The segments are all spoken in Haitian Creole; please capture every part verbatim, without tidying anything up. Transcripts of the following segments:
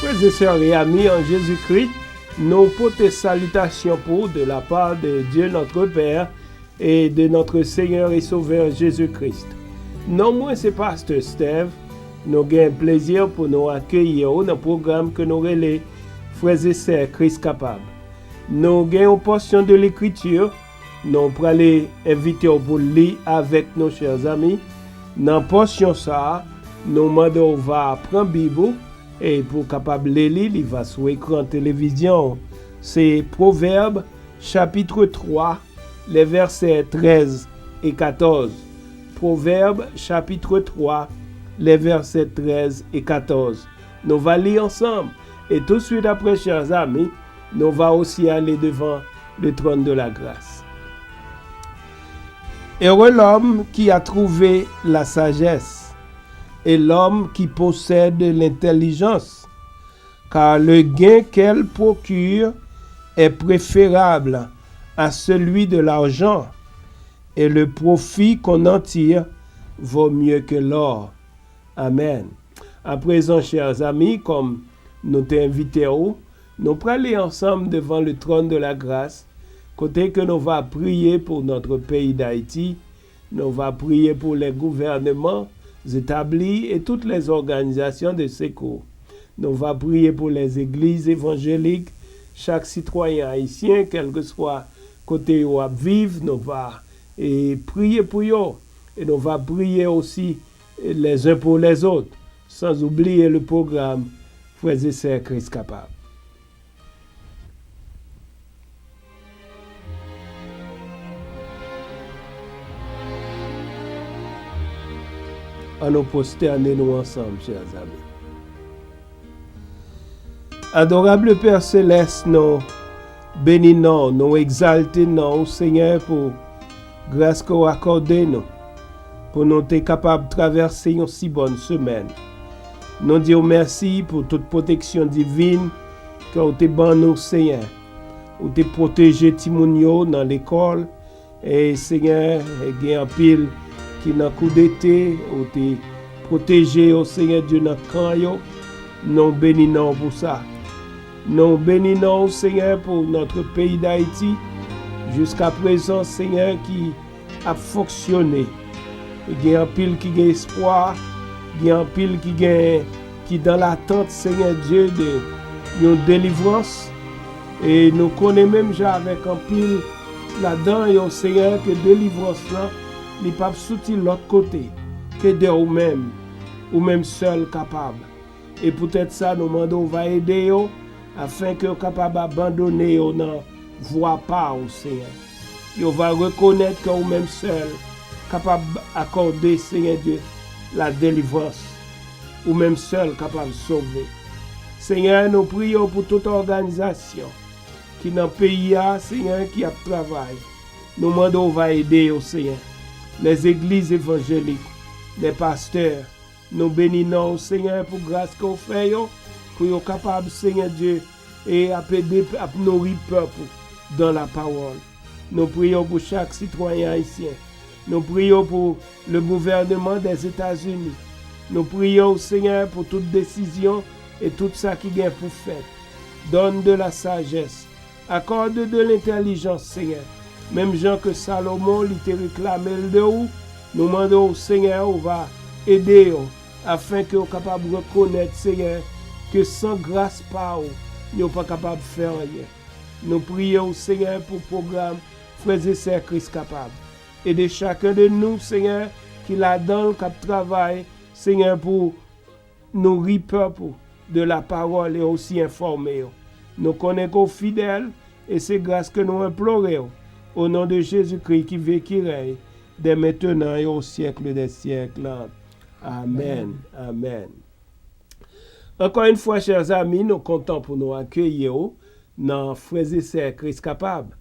Frères et sœurs et amis en Jésus-Christ, nou pote salitasyon pou w de la part de Dieu notre Père et de notre Seigneur et Sauveur Jésus-Christ. Non mwen se Pastè Steve. Nou gen plezi pou nou akeyi w nan pwogram ke nou rele Frères et Sœurs Christ Capable. Nou gen yon pòsyon de Lekriti nou prale envite w pou li avèk nou, chè zanmi. Nan pòsyon sa a, nou mande w va pran Bib ou e pou w kapab li li, li va sou ekran televizyon w. Se Pwovèb, chapitre trois, les versets treize et quatorze. Pwovèb, chapitre trois, les versets treize et quatorze. Nou va li ansanm. E touswit apre, chè zanmi, nou va osi ale devan le trône de la grâce. Heureux l'homme qui a trouvé la sagesse et l'homme qui possède l'intelligence, car le gain qu'elle procure est préférable à celui de l'argent, et le profit qu'on en tire vaut mieux que l'or. Amen. Aprezan, chè zanmi, kòm nou te envite w, nou prale ansanm devan le trône de la grâce, kote ke nou va priye pou notre pays d'Haïti, nou va priye pou les gouvernements établis et toutes les organisations de secours. Nou va priye pou les églises évangéliques, chak sitwayen ayisyen, kèlkeswa kote yo ap viv, nou va, e, priye pou yo. E nou va priye osi, e, les uns pour les autres, sans oublier le programme Frères et Sœurs Christ Capable. Ann nou pwostène nou ansanm, chè zanmi. Adorable Père Céleste, nou beni non w, nou egzalte non w, Senyè, pou gras ke w akòde nou, pou nou te kapab travèse yon si bòn semèn. Nou di w mèsi pou tout pwoteksyon divin ke w te ban nou, Senyè. Ou te pwoteje timoun yo nan lekòl, e, Senyè, gen anpil ki nan koudete, ou te pwoteje yo, Senyè Dye, nan kan yo. Nou beni non w pou sa. Nou beni non w, Senyè, pou notre pays d'Haïti. Jiska prezan, Senyè, ki ap fonksyone. Gen anpil ki gen espwa, gen anpil ki gen, ki dan latant, Senyè Dye, de yon delivrans. E nou konnen menm jan avèk anpil ladan yo, Senyè, ke delivrans lan, li p ap soti lòt kote ke de ou menm. Ou menm sèl kapab. E poutèt sa, nou mande w va ede yo, afenke yo kapab abandone yo nan vwa pa w, Senyè. Yo va rekonèt ke ou menm sèl kapab akòde, Senyè Dye, la delivrans. Ou menm sèl kapab sove. Senyè, nou priye w pou tout òganizasyon ki nan peyi a, Senyè, ki ap travay. Nou mande w va ede yo, Senyè. Les églises évangéliques, les pasteurs, nou beni non w, Senyè, pou gras ke w fè yo, pou yo kapab, Senyè Dye, e ap ede, ap nouri pèp ou dans la parole. Nou priye w pou chak sitwayen ayisyen. Nou priye w pou le gouvernement des États-Unis. Nou priye w, Senyè, pou tout desizyon e tout sa ki gen pou fèt. Donne de la sagesse. Accorde de l'intelligence, Senyè. Menm jan ke Salomon, li te reklame l de ou, nou mande w, Senyè, ou va ede yo, afenke yo kapab rekonèt, Senyè, ke san gras pa w, yo pa kapab fè anyen. Nou priye w, Senyè, pou pwogram Frères et Sœurs Christ Capable. Ede chacun de nous, Senyè, ki ladan l, k ap travay, Senyè, pou nouri pèp ou de la parole e osi enfòme yo. Nou konnen ke w fidèl e se gras ke nou enplore w. Au nom de Jésus-Christ qui vit, qui règne, dès maintenant et au siècle des siècles. Amen. Amen. Encore une fois, chers amis, nou kontan pou nou akeyi w nan Frères et Sœurs Christ Capable.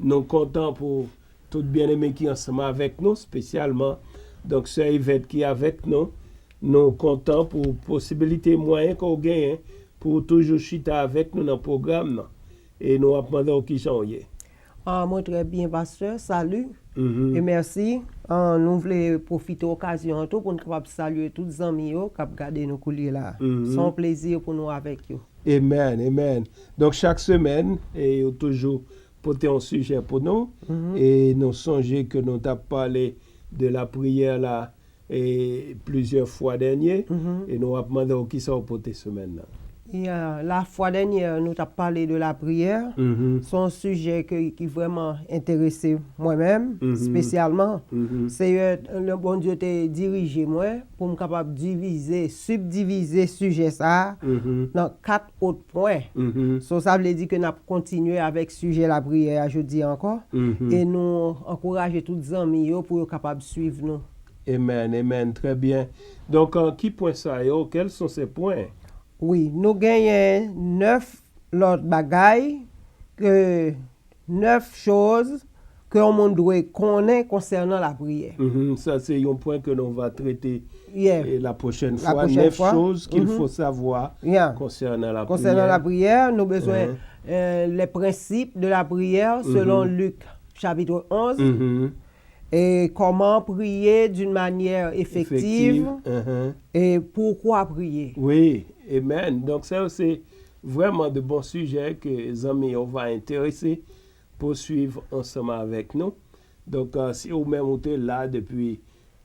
Nou kontan pou tout byeneme ki ansanm avèk nou, espesyalman, donk, sè Yvette ki avèk nou. Nou kontan pou posibilite, mwayen ke w genyen pou w toujou chita avèk nou nan pwogram nan. E nou ap mande w kijan w ye. Ah, mwen trè byen, pastè. Salut. Mhm. E mèsi. Ah, nou vle pwofite okazyon an tou pou n kapab salye tout zanmi yo k ap gade nou koulye la. Mhm. Se yon plezi pou nou avèk yo. Amen, amen. Donk, chak semèn, e, yo toujou pote yon sijè pou nou. Mhm. E nou sonje ke nou t ap pale de lapriyè la, e, plizyè fwa dènye. Mhm. E nou ap mande w kisa w pote semèn nan. Ya, la fwa dènyè, nou t ap pale de lapriyè. Mhm. Se yon sijè ke, ki vrèman enterese mwen menm, mhm, espesyalman. Mhm. Seyè, le Bondye te dirije mwen pou m kapab divize, sibdivize sijè sa a, mhm, nan kat wòt pwen. Mhm. So, sa vle di ke n ap kontinye avèk sijè lapriyè a jodi a ankò. Mhm. E nou ankouraje tout zanmi yo pou yo kapab swiv nou. Amen, amen. Très bien. Donk, euh, ki pwen sa yo? Quels sont ces points? Wi, nou genyen nèf lòt bagay ke nèf choz ke yon moun dwe konnen konsènan lapriyè. Mhm, sa se yon pwen ke nou va trete, yeah, eh, la prochaine fois. La prochaine fois. Nèf choz qu'il, mhm, faut savoir, yeah, concernant la prière. Konsènan lapriyè, nou bezwen, mhm, eh, les principes de la prière selon, mhm, Luc chapitre onze. Mhm. Et comment prier d'une manière effective. Effective, mhm. Et pourquoi prier. Wi, amen. Donk, sa yo se vrèman de bon sijè ke zanmi yo va enterese pou swiv ansanm avèk nou. Donk, euh, si ou menm ou te la depi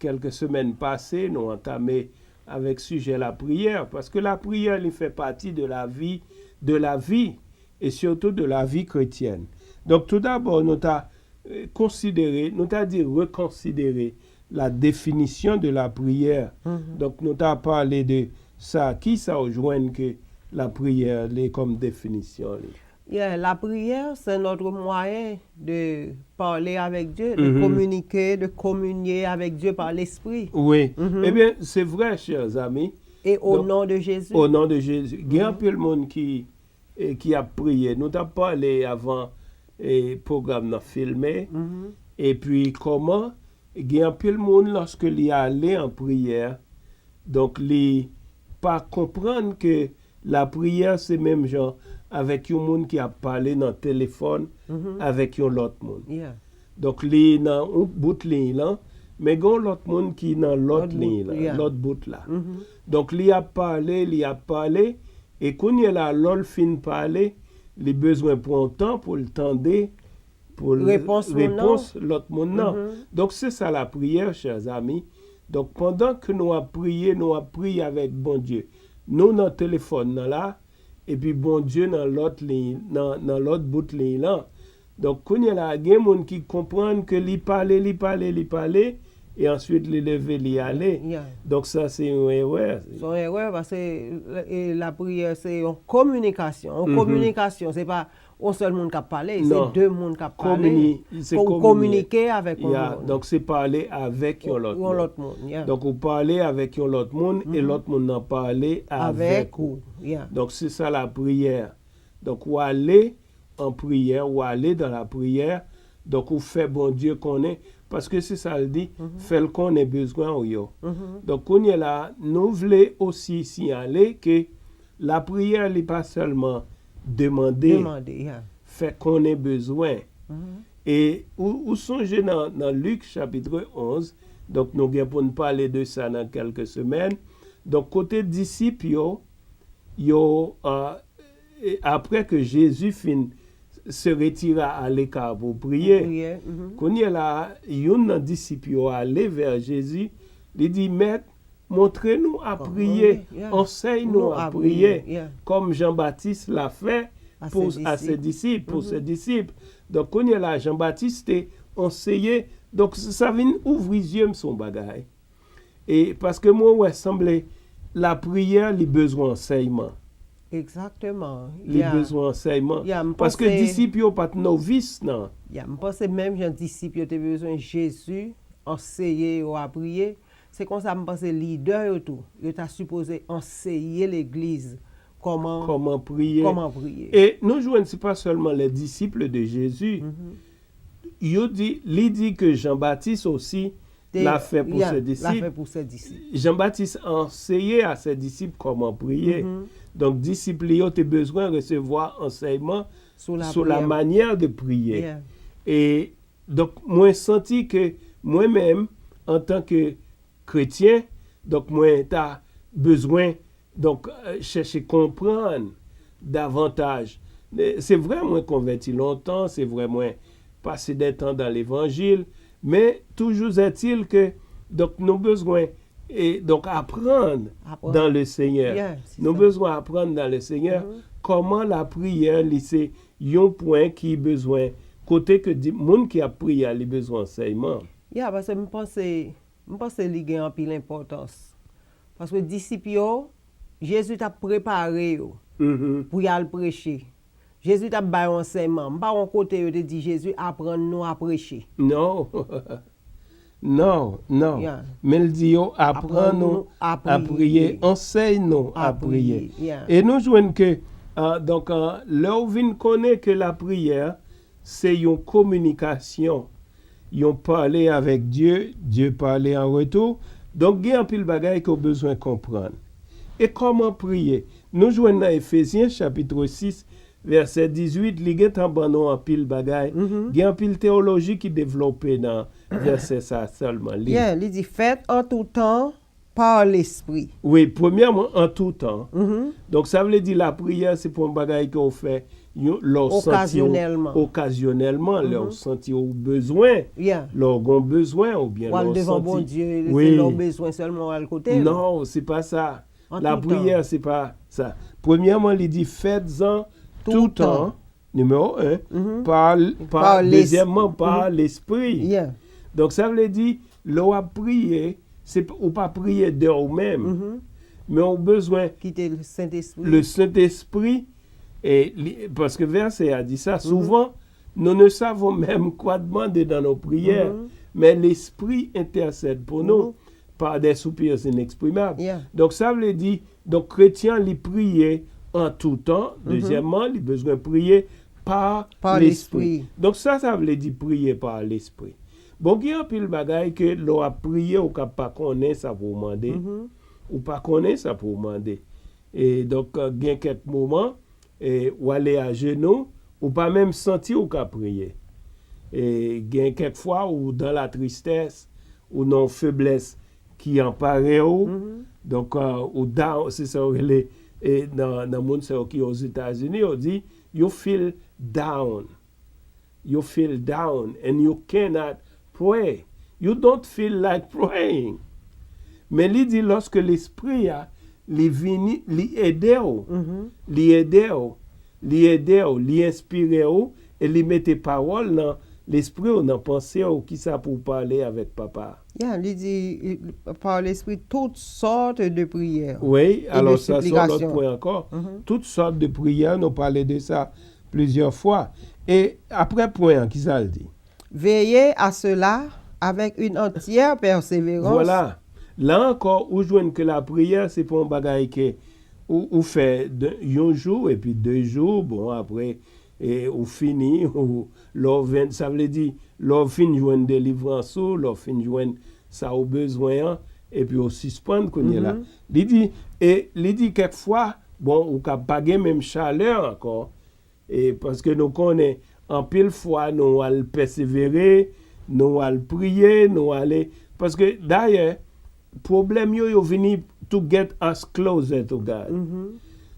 kèlke semèn pase, nou antame avèk sijè lapriyè, paske lapriyè, li fè pati de lavi, de lavi, e sitou de lavi kretyèn. Donk, tou dabò, nou ta, euh, konsidere, nou ta di rekonsidere la définition de la prière. Mhm. Donk, nou ta pale de sa, kisa w jwenn ke lapriyè li kòm definisyon li? Yeah, la prière, c'est notre moyen de parler avec Dieu, de, mhm, communiquer, de communier avec Dieu par l'esprit. Wi. Mhm. Ebyen, se vrè, chers amis. Et au, donk, nom de Jésus. Au nom de Jésus. Gen, mhm, anpil moun ki, e, ki ap priye. Nou t ap pale avan, e, pwogram nan filme. Mhm. Epi kòman gen anpil moun, lòske li ale an priyè, donk li pa konprann ke lapriyè se menm jan avèk yon moun ki ap pale nan telefòn, mhm, avèk yon lòt moun. Yeah. Donk, li nan yon bout liy lan, men gen yon lòt moun ki nan lòt, lòt bout, liy lan, yeah, lòt bout la. Mhm. Donk, li ap pale, li ap pale, e kounye la, lò l fin pale, li bezwen pran yon tan pou l tande, pou l, repons moun nan, repons lòt moun nan. Mhm. Donk, se sa lapriyè, chers amis. Donk, pandan ke nou ap priye, nou ap priye avèk Bondye. Nou nan telefòn nan la, epi Bondye nan lòt liy, nan, nan lòt bout liy lan. Donk, kounye la, gen moun ki konprann ke li pale, li pale, li pale, e answit li leve, li ale. Yeah. Donk, sa se yon erè. Se yon erè, paske, e, lapriyè se yon kominikasyon. Yon, mhm, kominikasyon, se pa yon sèl moun k ap pale, se, non, de moun k ap pale. Komini-, se pou komini-, kominike avèk yon, yeah, moun. Donk, se pale avèk yon lòt moun. Yon lòt moun, yeah. Donk, ou pale avèk yon lòt moun, e, mhm, lòt moun nan pale avèk ou. Avèk ou, yeah. Donk, se sa lapriyè. Donk, ou ale an priyè, ou ale dan lapriyè. Donk, ou fè Bondye konnen, paske se sa l di, mhm, fè l konnen bezwen w yo. Mhm. Donk, kounye la, nou vle osi siyale ke lapriyè, li pa sèlman demande, demande, yeah, fè konnen bezwen. Mhm. E ou, ou sonje nan, nan Lik chapitre onz, donk, nou gen pou n pale de sa nan kèlke semèn. Donk, kote disip yo, yo, euh, e apre ke Jezi fin se retire aleka pou priye, pou priye, mhm, kounye la, youn nan disip yo ale vè Jezi, li di, Mèt, montre nou a priye, yeah, ansèy nou a priye, yeah, kòm Jan Batis la fè pou, a se disip, pou se disip. Donk, kounye la, Jan Batis te anseye. Donk, sa vin ouvri zye m sou yon bagay. E paske mwen wè sanble lapriyè li bezwen ansèyman. Egzakteman. Li bezwen ansèyman. Paske disip yo pa t novis nan. Ya, m panse menm jan disip yo te bezwen Jezi anseye yo a priye, se konsa m panse lidè yo tou, yo ta sipoze anseye legliz kòman kòman priye. Kòman priye. E nou jwenn se pa sèlman les disciples de Jésus. Yo di, li di ke Jan Batis osi la fè pou se disip. Jan Batis anseye a se disip kòman priye. Donk disip li yo te bezwen resevwa ansèyman sou la manyè de priye. E donk mwen santi ke mwen menm, antanke kretyen, donk mwen ta bezwen donk chèche konprann davantaj. Se vre mwen konvèti lontan, se vre mwen pase de tan dan levanjil, men toujou ètil ke donk nou bezwen e donk aprann dan le Senyè. Nou bezwen aprann dan le Senyè kòman lapriyè li se yon pwen ki bezwen kote ke moun ki ap priye a li bezwen ansèyman. Ya, paske m panse M panse li gen anpil enpòtans. Paske disip yo, Jezi t ap prepare yo pou y al preche. Jezi t ap ba yo ansèyman. M pa wè yon kote yo te di Jezi aprann nou a preche. Non. Non, non. Men l di yo aprann nou a priye, ansèy nou a priye. E nou jwenn ke, donk, lè w vin konnen ke lapriyè se yon kominikasyon, yon pale avèk Dye, Dye pale an retou. Donk gen anpil bagay ke w bezwen konprann. E kòman priye? Nou jwenn nan Efezyen chapit sis vèsè dizuit, li gentan ban nou anpil bagay. Gen anpil teyoloji ki devlope nan vèsè sa sèlman. Li. Yeah, li di fèt an tou tan pa Lespri. Wi, premyèman, an tou tan. Donk sa vle di lapriyè se pa yon bagay ke w fè lè w santi w okazyonèlman, lè w santi w bezwen, lè w gen bezwen oubyen lè w santi. Wi. Lè w bezwen sèlman w al kote l. Non, se pa sa. Lapriyè se pa sa. Premyèman, li di fèt an tou tan. Nimewo en, pa, pa, dezyèmman, pa Lespri. Donk sa vle di lè w ap priye, se, ou pa priye de ou menm, men ou bezwen kite Sentespri. Le Saint-Esprit, e li, paske vèsè a di sa, souvent nous ne savons même quoi demander dans nos prières, mais l'Esprit intercède pour nous par des soupirs inexprimables. Donk sa vle di, donk kretyen li priye an tou tan. Dezyèmman, li bezwen priye pa Lespri. Donk sa sa vle di priye pa Lespri? Bon, gen anpil bagay ke lè w ap priye ou ka pa konnen sa pou w mande. Ou pa konnen sa pou w mande. E donk gen kèk moman, e w ale ajenou, ou pa menm santi ou ka priye. E gen kèk fwa ou dan latristès, ou nan yon feblès ki anpare w. Donk ou down, se sa yo rele, e nan, nan moun sa yo ki Ozetazini, yo di you feel down. You feel down and you cannot pray. You don't feel like praying. Men li di lòske Lespri a, li vini, li ede w, li ede w, li ede w, li enspire w, e li mete pawòl nan lespri w, nan panse w, kisa pou w pale avèk Papa a. Ya, li di, pa Lespri, tout sòt de priyè. Wi, alò sa se yon lòt pwen ankò. Tout sòt de priyè, nou pale de sa plizyè fwa. E apre pwen an, kisa l di? Veillez à cela avec une entière persévérance. Vwala. La ankò, ou jwenn ke lapriyè, se pa yon bagay ke ou, ou fè yon jou, epi de jou, bon, apre, e, ou fini, ou, lè w vin, sa vle di, lè w fin jwenn delivrans ou, lè w fin jwenn sa ou bezwen an, epi ou sispann kounye la. Li di, e li di kèk fwa, bon, ou ka pa gen menm chalè ankò, e paske nou konnen, anpil fwa, nou al pèsevere, nou al priye, nou ale, paske dayè, pwoblèm yo, yo vini to get us closer to God.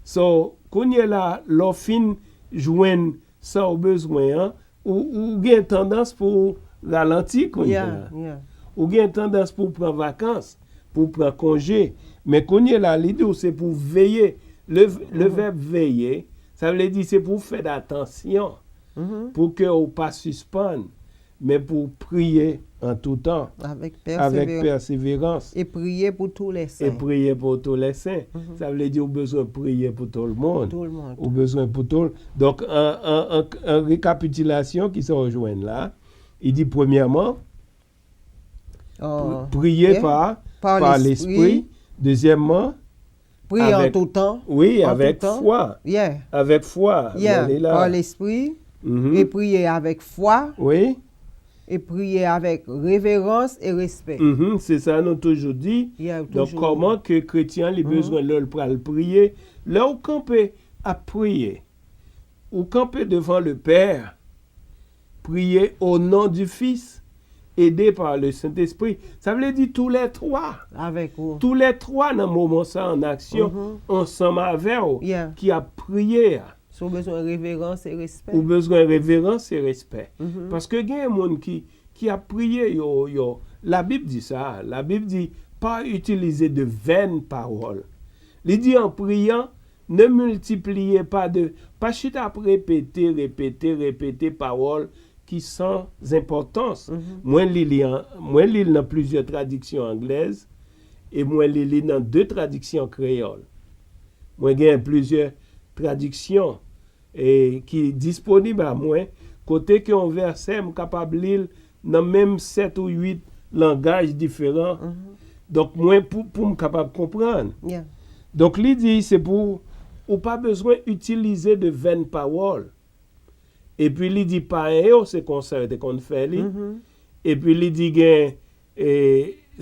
So, kounye la, lè w fin jwenn sa w bezwen an, ou, ou gen tandans pou w ralanti kounye la. Ou gen tandans pou w pran vakans, pou w pran konje. Men kounye la, li di w se pou w veye. Le, le vèb veye, sa vle di se pou w fè atansyon, pou ke w pa sispann. men pou priye an tou tan, Avec avèk persévérance. Pèseverans, Et prier pour tous les e saints. Priye pou tou lè sen. Sa vle di ou bezwen priye pou tout le monde. Tout le monde. Ou bezwen pou tout. Donk, an, an, an, an rekapitilasyon ki sa w jwenn la, li di premyèman, Oh, priye yeah. pa, Par pa l'esprit. Lespri. Dezyèmman, Prier en avec- tout temps. wi, En avèk tout temps. Fwa. Yeah. Avèk fwa. Yeah. Mwen li la. Par l'esprit. Mhm. Et prier avec foi. Wi. Et prier avec révérence et respect. Mhm, se sa nou toujou di. Yeah, Donk, toujou. Kòman ke kretyen li bezwen lè l pral priye? Lè w kanpe ap priye, ou kanpe devan le Père, priye au nom du Fils, aidé par le Saint-Esprit. Sa vle di tou lè twa. Avec ou. Tou lè twa nan moman sa an aksyon, ansanm avè w, Yeah. ki ap priye a. Si w bezwen reverans e respè. Ou bezwen reverans e respè. Mhm. Paske gen moun ki, ki ap priye, yo, yo. Labib di sa. Labib di, pa itilize de vèn pawòl. Li di, en priant, ne multipliez pas de, pa chita ap repete, repete, repete pawòl ki san enpòtans. Mwen li li an, mwen li l nan plizyè tradiksyon anglèz e mwen li li nan de tradiksyon kreyòl. Mwen gen plizyè tradiksyon e ki disponib a mwen, kote ke yon vèsè m kapab li l nan menm sèt ou uit langaj diferan. Donk, mwen, pou, pou m kapab konprann. Yeah. Donk, li di, se pou ou pa bezwen itilize de vèn pawòl. Epi li di, payen yo, se konsa yo te konn fè li. Epi li di, gen, e,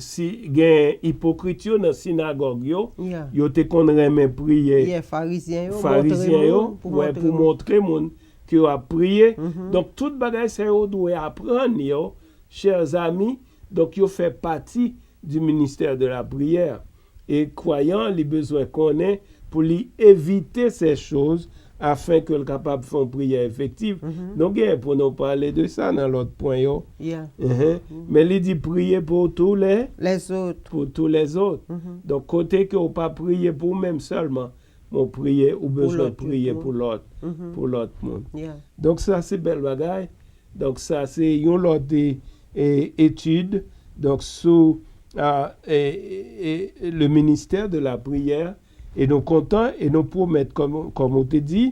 si, gen ipokrit yo nan sinagòg yo, Yeah. yo te konn renmen priye. Yeah, Farizyen yo. Farizyen yo, Pou wè, montre pou moun. Montre moun ke yo ap priye. Donk, tout bagay sa yo dwe aprann yo, chers amis. Donk, yo fè pati du ministère de la prière. E kwayan, li bezwen konnen pou li evite ces choses afin ke l kapab fè yon priyè efektiv. Nou gen pou nou pale de sa nan lòt pwen yo. Yeah. Mhm. Men li di priye pou tou lè, Les autres. Pou tou lèzòt. Donk, kote ke ou pa priye pou ou menm sèlman, men ou priye, ou bezwen lòt priye moun. Pou lòt, pou lòt moun. Yeah. Donk, sa se bèl bagay. Donk, sa se yon lòt e, e, etid. Donk, sou a, e, e, e, le ministère de la prière. E nou kontan e nou pwomèt, kòm, kòm ou te di,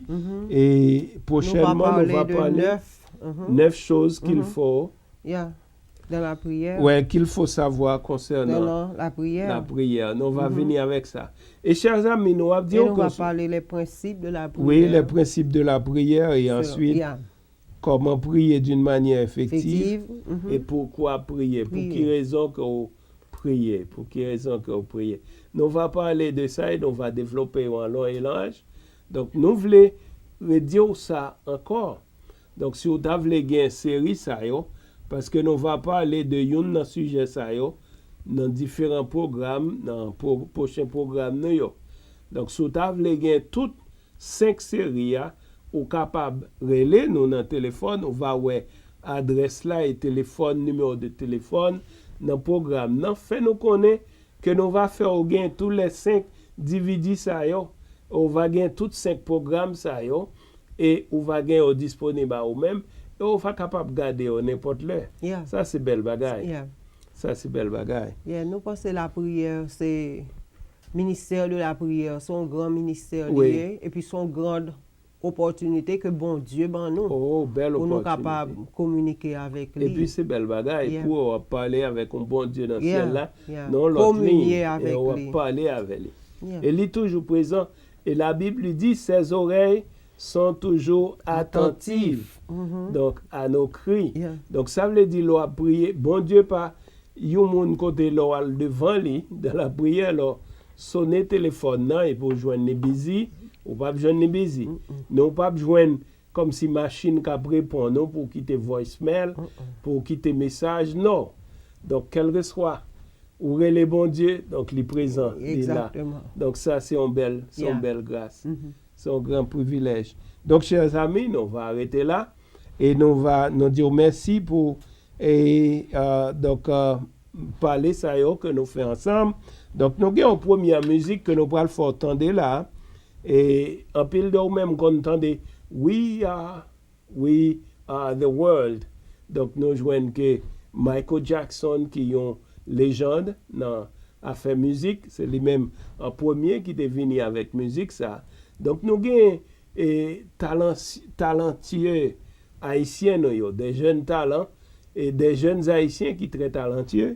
e pwochènman nou va pale Nèf. Mhm. Nèf choses qu'il faut Yeah. Dans la prière. Ouais, qu'il faut savoir concernant Dans la prière. La prière. Nou va vini avèk sa. E chers amis, nou ap di Et yo nou va ke parler les principes de la prière. Oui, les principes de la prière et Selon- ensuite yeah. Comment prier d'une manière effective Effective, mhm. Et pourquoi prier. Pou Prier. Ki rezon ke ou priye? Pou ki rezon ke ou priye? Nou va pale de sa e nou va devlope yo an lon e laj. Donk, nou vle redi w sa ankò. Donk, si w ta vle gen seri sa yo, paske nou va pale de youn nan sijè sa yo nan diferan pwogram, nan pwo-, pwochen pwogram nou yo. Donk, si w ta vle gen tout senk seri a, ou kapab rele nou nan telefòn, ou va wè adrès la e telefòn, nimewo de telefòn nan pwogram nan. Fè nou konnen ke nou va fè w gen tou lè senk D V D sa yo, ou va gen tout senk pwogram sa yo, e ou va gen yo disponib a ou menm, e ou va kapab gade yo nenpòt lè. Yeah. Sa se bèl bagay. Yeah. Sa se bèl bagay. Yeah, nou panse lapriyè se ministè de lapriyè, se yon gran ministè li Oui. Ye, epi se yon gran opòtinite ke Bondye ban nou Oh, bèl pou nou opòtinite. Kapab kominike avèk li. Epi se bèl bagay Yeah. Pou w ap pale avèk yon Bondye nan Yeah, syèl la, yeah. nan yon lòt Kominye liy, e avèk w ap li. Pale avè li. Yeah. E li toujou prezan. Et la Bible dit, ses oreilles sont toujours attentives Mhm. donc à nos cris. Yeah. Donk, sa vle di lè w ap priye, Bondye pa yon moun kote lè w al devan li dans la prière, lè w sone telefòn nan epi w jwenn li busy, ou p ap jwenn li busy. Men ou p ap jwenn kòmsi machin k ap reponn ou pou w kite voicemail, pou w kite mesaj, non. Donk, kèlkeswa, ou rele Bondye, donk li prezan, li la. Exactement. Donk, sa se yon bèl, se yon Yeah. Bèl gras. Mhm. Se yon gran privilèj. Donk, chers amis, nou va arete la e nou va, nou di w mèsi pou, e, euh, donk, euh, pale sa yo ke nou fè ansanm. Donk, nou gen yon premyè mizik ke nou pral fè w tande la. E anpil de ou menm konn tande We Are, We Are the World. Donk, nou jwenn ke Michael Jackson, ki yon lejann nan afè mizik, se li menm an premye ki te vini avèk mizik sa. Donk, nou gen, e, talan-, talantye ayisyen nou yo, de jèn talan, e de jèn ayisyen ki trè talantye,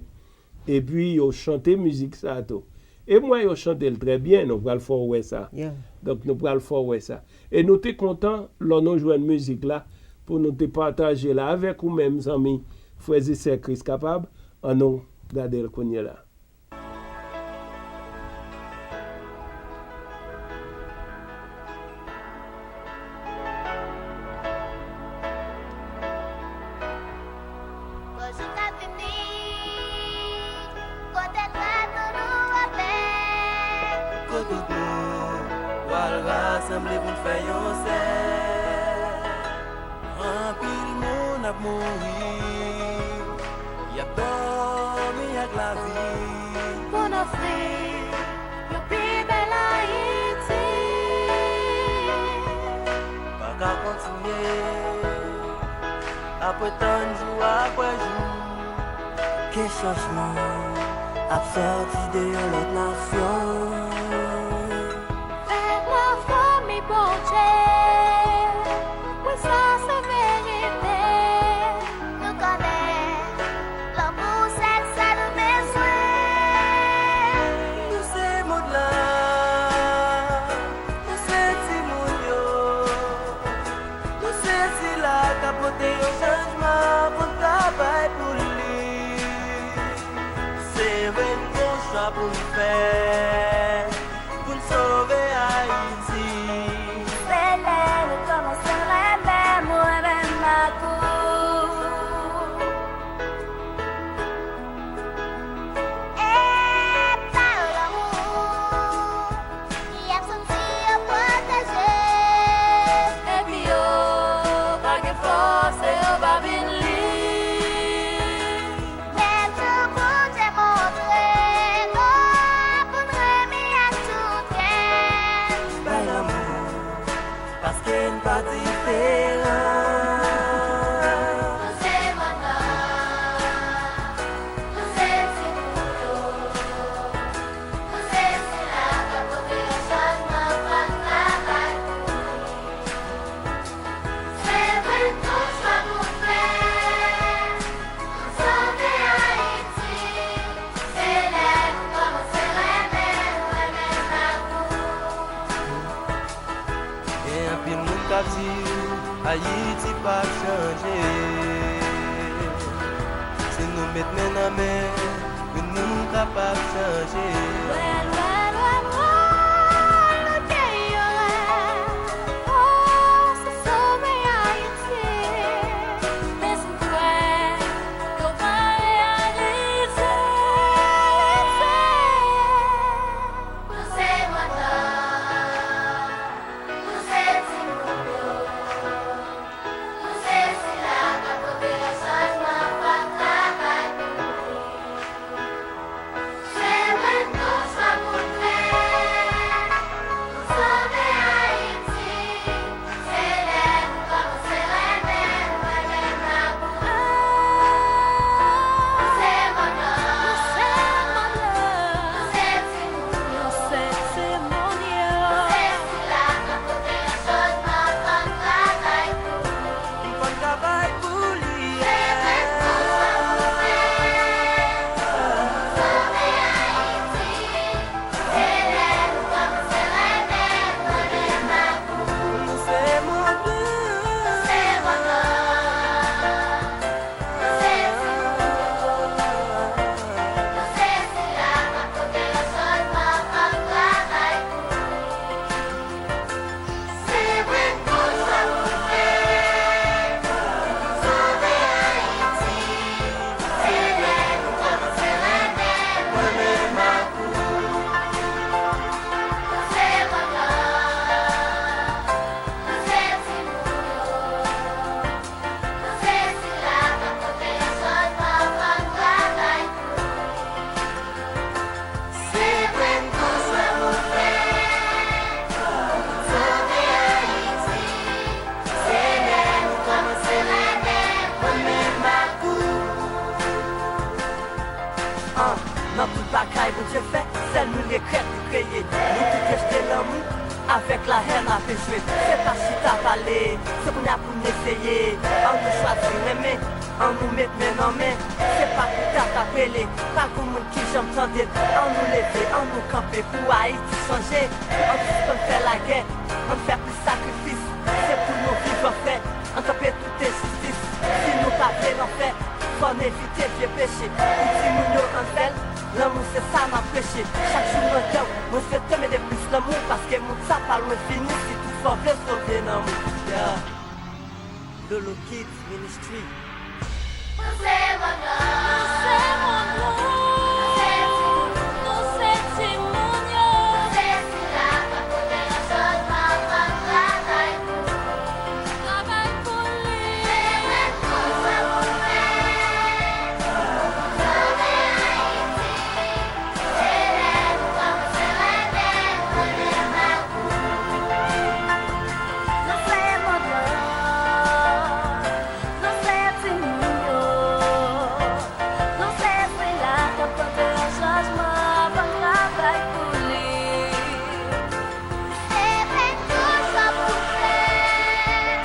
epi yo chante mizik sa tou. E m wè yo chante l trè byen, nou pral fè w wè sa. Donk, nou pral fè w wè sa. E nou te kontan lè nou jwenn mizik la, pou nou te pataje l avèk ou menm, zanmi, frè e sè Kris kapab. Ann nou gade l kounye la. Gon jou k ap vini, kote nou tout nou ap fè. Kote nou pral rasanble pou n fè yon sèl. Anpil moun ap mouri, y ap dòmi ak lavi. Pou n ofri yon pi bèl Ayiti. Pa ka kontinye ap tann jou apre jou. Ke chanjman ap sòti de yon lòt nasyon. Fè nou pwomi Bondye, wi sa se verite. Nou konnen lanmou se sa nou bezwen. Nou se mond la, nou se timoun yo. Nou se sila k ap pote yon chanjman pou n travay pou li. Se vre n gon chwa pou n fè, pou n sove Ayiti. Se lè nou kòmanse renmen m, renmen m ak ou. E pawòl lanmou ki ap soti yo pwoteje. Epi yo pa gen fòs e yo pa vin li. Men tou Bondye montre nou pou n renmen ak tout kè. Bay lanmou, paske n pa diferan. Nou se manda, nou se timoun yo. Nou se sila k ap pote yon chanjman, fò n travay pou li. Se vre n gon chwa pou n fè, pou n sove Ayiti. Se lè nou kòmanse renmen, renmen lakou. Gen anpil moun k ap di Ayiti p ap chanje. Si nou met men nan men, wi, nou kapab chanje. Lwen, lwen, lwen, lwen, nou te yon rèv. Oh, se sove Ayiti. Men si n kwè, yo pa reyalize. Nou se manda. Nou se timoun yo. Nou se sila k ap pote yon chanjman, fò n travay pou li. Se mwen k Kay Bondye fè, sèl nou regrèt li kreye. Nou tout rejte lanmou, avèk lahèn ape jwe. Se pa chita pale, se kounye a pou n eseye. Ann nou chwazi renmen, ann nou met men nan men. Se pa pou dat ap rele, pa gon moun ki janm tande l. Ann nou leve, ann nou kanpe pou Ayiti chanje. Ann sispann fè lagè, ann fè plis sakrifis. Se pou nou viv anfè, ann kanpe tout enjistis. Si nou pa vle lanfè, fò n evite vye peche. Pou timoun yo ann fè l, lanmou se sa n ap preche. Chak jou mwen dòm, mwen swete mete plis lanmou, paske mond sa pa lwen fini, si toutfwa w vle sove nanm ou. Yeah. Lolo Kids Ministry. Nou se mond lan. Nou se mond lan. Nou se timoun yo. Nou se sila k ap pote yon chanjman, fò n travay pou li. Travay pou li. Fè tout sa pou fè. Pou sove Ayiti. Se lè nou kòmanse reve, nou konnen pa kou. Nou se mond lan. Nou se timoun yo. Nou se sila k ap pote yon chanjman, fò n travay pou li. Se fè tout sa pou fè.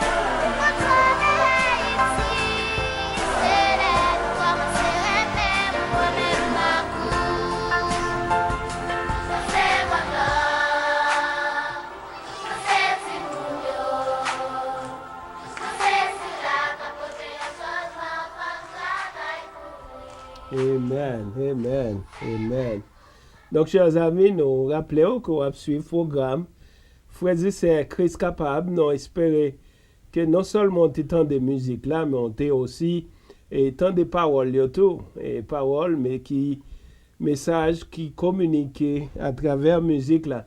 Pou n sove Ayiti. Se lè nou kòmanse reve, nou konnen pa kou. Nou se mond lan. Nou se timoun yo. Amen, amen, amen. Donk, chè zanmi, nou raple w ke w ap swiv pwogram Frè e Sè Kris Kapab. Nou espere ke non sèlman w te tande mizik la, men w te osi, e, tande pawòl yo tou. E pawòl, men ki mesaj ki kominike atravè mizik la.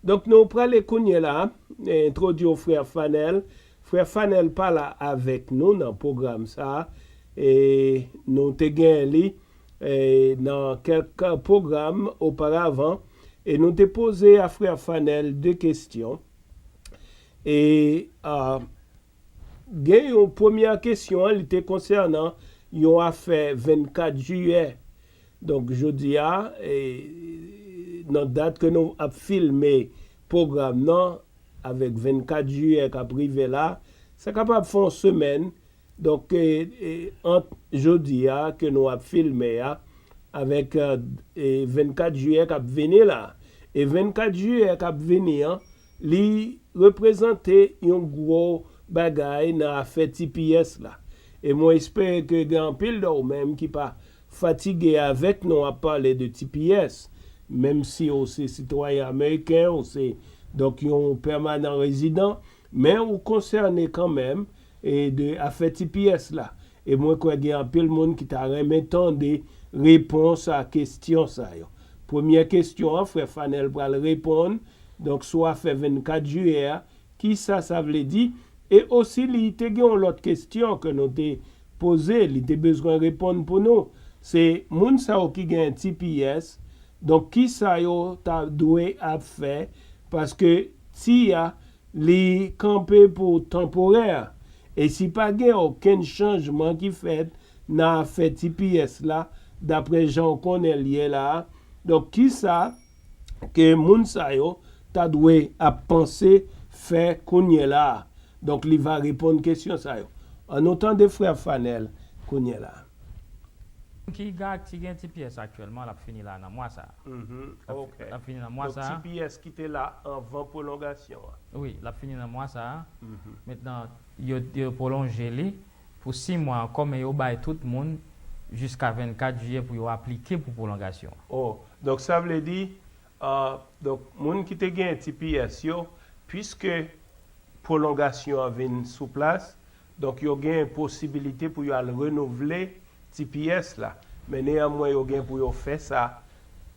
Donk, nou prale kounye la, e, entwodui w Frè Fanèl. Frè Fanèl pa la avèk nou nan pwogram sa a. E, nou te gen li, e, nan kèk pwogram oparavan. E nou te poze a Frè Fanèl de kesyon. E, a, Gen yon premyè kesyon an, li te konsènan yon afè vennkat jiyè. Donk, jodi a, e, nan dat ke nou ap filme pwogram nan, avèk vennkat jiyè k ap rive la, sa kapab fè yon semèn. Donk, e, e, ant jodi a ke nou ap filme a, avèk, e, e, vennkat jiyè k ap vini la. E vennkat jiyè k ap vini an, li reprezante yon gwo bagay nan afè T P S la. E mwen espere ke gen anpil de ou menm ki pa fatige avèk nou ap pale de T P S, menm si ou se sitwayen ameriken, ou se, donk, yon pèmanan rezidan, men ou konsène kanmenm, e, de afè T P S la. E mwen kwè gen anpil moun ki ta renmen tande repons a kesyon sa yo. Premyè kesyon an, Frè Fanèl pral reponn, donk, sou afè vennkat jiyè a, kisa sa vle di? E osi, li te gen yon lòt kesyon ke nou te poze, li te bezwen reponn pou nou. Se moun sa yo ki gen T P S, donk, kisa yo ta dwe ap fè? Paske ti a, li kanpe pou tanporè. E si pa gen okenn chanjman ki fèt nan afè T P S la, daprè jan w konnen l ye la a, donk, kisa ke moun sa yo ta dwe ap panse fè kounye la a? Donk, li va reponn kesyon sa yo. Ann nou tande Frè Fanèl kounye la a. Ki ga-, ki gen T P S aktyèlman, l ap fini la nan mwa sa a. Mhm. L ap fi-, ok. L ap fini nan mwa sa a. Donk, T P S ki te la anvan pwolongasyon an. Wi, l ap fini nan mwa sa a. Mhm. Mentnan, yo, yo pwolonje li pou sis mwa ankò, men yo bay tout moun jiska vennkat jiyè pou yo aplike pou pwolongasyon an. Oh, donk, sa vle di, ah, donk, moun ki te gen T P S yo, piske pwolongasyon an vin sou plas, donk, yo gen posibilite pou yo al renouvle T P S la. Men neyanmwen, yo gen pou yo fè sa